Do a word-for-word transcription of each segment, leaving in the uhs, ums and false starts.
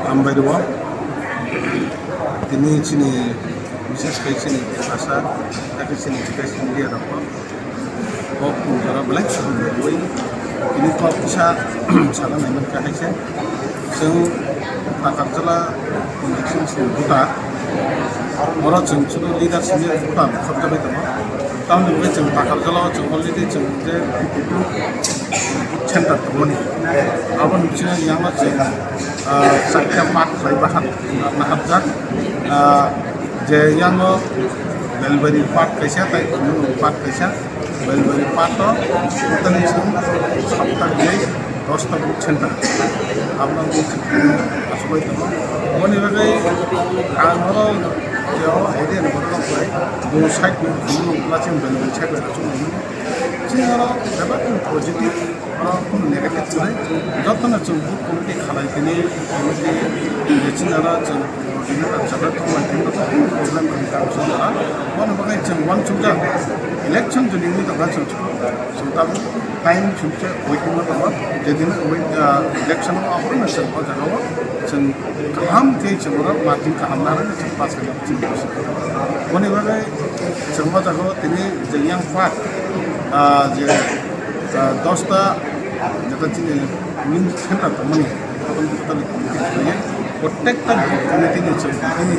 Hambai rwo. Tini chini, bises khe chini Tiprasa, hakhe chini press media rokno o khum jora belai chukmani bagwi tini kok kisa sana naimankha hai se. Chwng Takarjala constituency ni voter, oro chwng chwngno leader simi voter khopjagwi tongo. Tamoni bagwi chwng Takarjala o chwng already chwng je center tongmani. Aboni bisingo yango chwng, ah, charta part khlai bahan naharjak. Ah, je yango Belbari part kaisa, tai Khumulwng part kaisa. Belbari part o totally chwng sapta gwnwi dosta booth center. Aboni bagwi chwng asugwi tongo. Aboni bagwi ang oro je o area ni borok rok bai bo side ni Khumulwng plasing Belbari side bai asugwi tongo. Chini oro bebak positive, oro kunu negative tongnai. Jotono chwng booth committee khalai tini, committee je chini oro chwng coordinator chwla tongmani tini kunu problem kwrwi kha chwng oro. Bono bagwi chwng uansukjak, election joni wngwi tongkha chwng, chwng tabuk time chwng se waiting o tongo. Jedin wait, ah, election o aphuru no chwng o jaga o chwng kaham khe chwng oro margin kaham narwkhe chwng pass khaina chwng. Boni bagwi chwng o jaga o tini je yang part, ah, je, ah, dosta jeta chini main center tongmani, aboni totally complete khlaiwi, protecta booth committee ni chwng tini,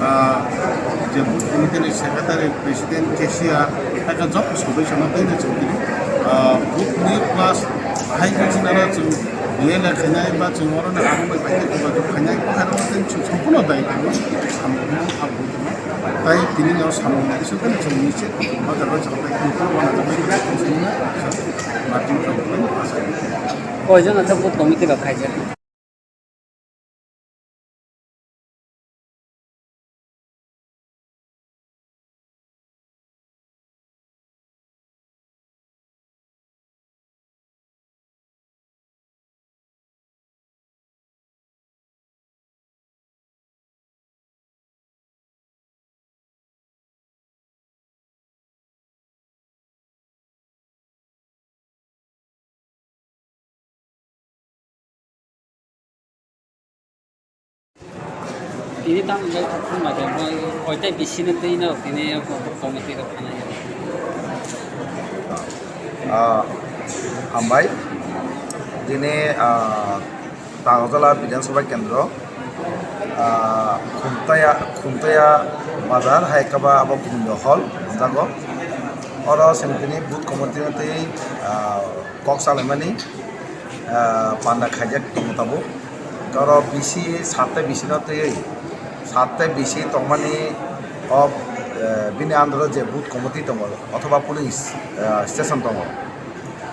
ah, je booth committee ni secretary, president, cashier, hakhe joto sodosyo no tini chwng tini, ah, booth ni plus hai khe chini oro chwng B L A khainai ba chwng oro ni abo bai bai khe jogajog khainai, bo hai rok no tini chwng sampono dai tongo, samung abo. Tai tini no samung ni bisingo no chwng niche o jaga o chwng tai tini oro uanajak bai tini no chwng margin khaijak bai asai. Koijon aswk booth committee rok khaijak? Tini tamo jai thok thang ma khe, koitai bisini twi no tini committee rok khanai. Ah, hambai. Tini, ah, Takarjala Bidhan Sabha Kendro, ah, Khumtaya, Khumtaya Bazar, hai khe ba abo Govinda Hall, jago. Oro chwng tini booth committee no twi, ah, kok salaimani, ah, panda khaijak tongo tabuk. Oro bisi, satte bisi no twi, satte bisi tongmani o, eh, bini under o je booth committee tongo, othoba police, eh, station tongo.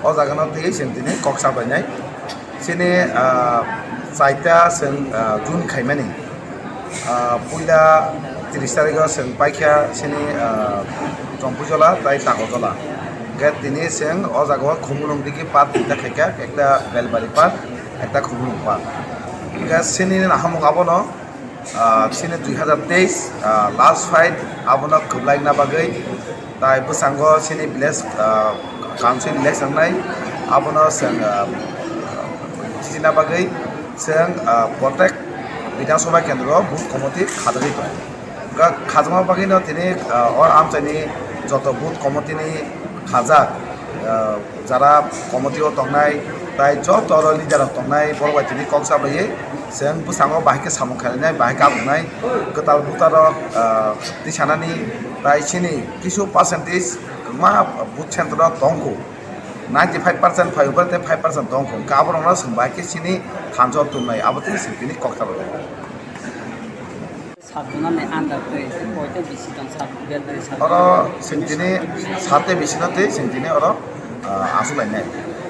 O jaga no twi chwng tini kok salainai. Chini, ah, chaita chwng, ah, June khaimani. Ah, puila tris tarikh o chwng paikha chini, ah, Chompuijola tai Takarjala. Hwnkhe tini chwng o jaga o Khumulwng digi part duita khaikha, ekta Belbari part, ekta Khumulwng part. Hwnkhe chini nahamung abono, ah, chini dui hazar teis, ah, last fight abono kwblaina bagwi. Tai bwskango chini village, ah, council election wngnai, abono chwng, ah, chini bagwi chwng, ah, protek Bidhan Sabha Kendro booth committee khajagwi tongo. Ga-, khajama bagwino tini, ah, o amchaini joto booth committee ni khajak, ah, jara committee o tongnai, tai joto oro leader rok tongnai, borok bai tini kok sabaui chwng bwskango bahai khe samung khlainai, bahai khe aphunai, kwtal voter rok, ah, tisanani, tai chini kisu percentage kwbangma booth center o tongkhu, ninety five percent phai o, tei five percent tongkhu, hwnkhe aborokno chwng bahai khe chini thansa o tubunai, abo tini chwng tini kok sabaui. Satjona ni under twi koita bisi tong sat bel twi sat. Oro chwng tini sate bisi no twi chwng tini oro, ah, aswk lainai.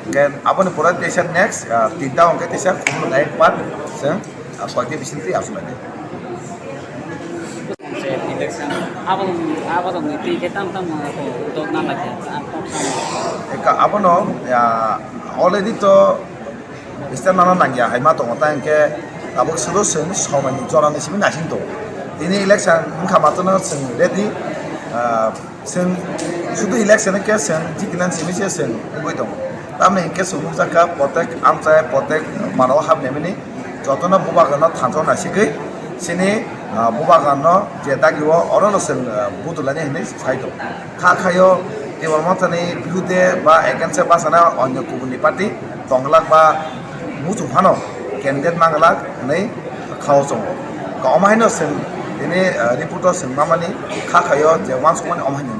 Hwnkhe aboni pore teisa next, ah, tinta hwnkhe teisa khumulwng ekbar chwng, ah, koita bisi no twi aswk lainai. Election abo abo rok ni twi khe tam tam dok na lai khe. Eka abono, ah, already to Step nana nangya hai ma tongo, ta hwnkhe tabuk suru chwng somoini jorani simi naising tongo. Tini election wngkha matwno chwng ready, ah, chwng sudu election hwnkhe chwng jitinani simi se chwng wngwi tongo. Tamni hwnkhe chwng nukjakha protek amchai, protek mano hapnaimani, Jotono bubagrano thansa naisigwi chini, ah, bubagrano je dagi o orono chwng, ah, budulani hinwi sai tongo. Kha khaio Tipra Mothani birude ba against bachana onyo kubuni party tongglak ba muchung phano candidate manglak hinwi khao chongo. Ka omo haino chwng tini, ah, report o chwng mamani kha khaio je uansukmani omo haino.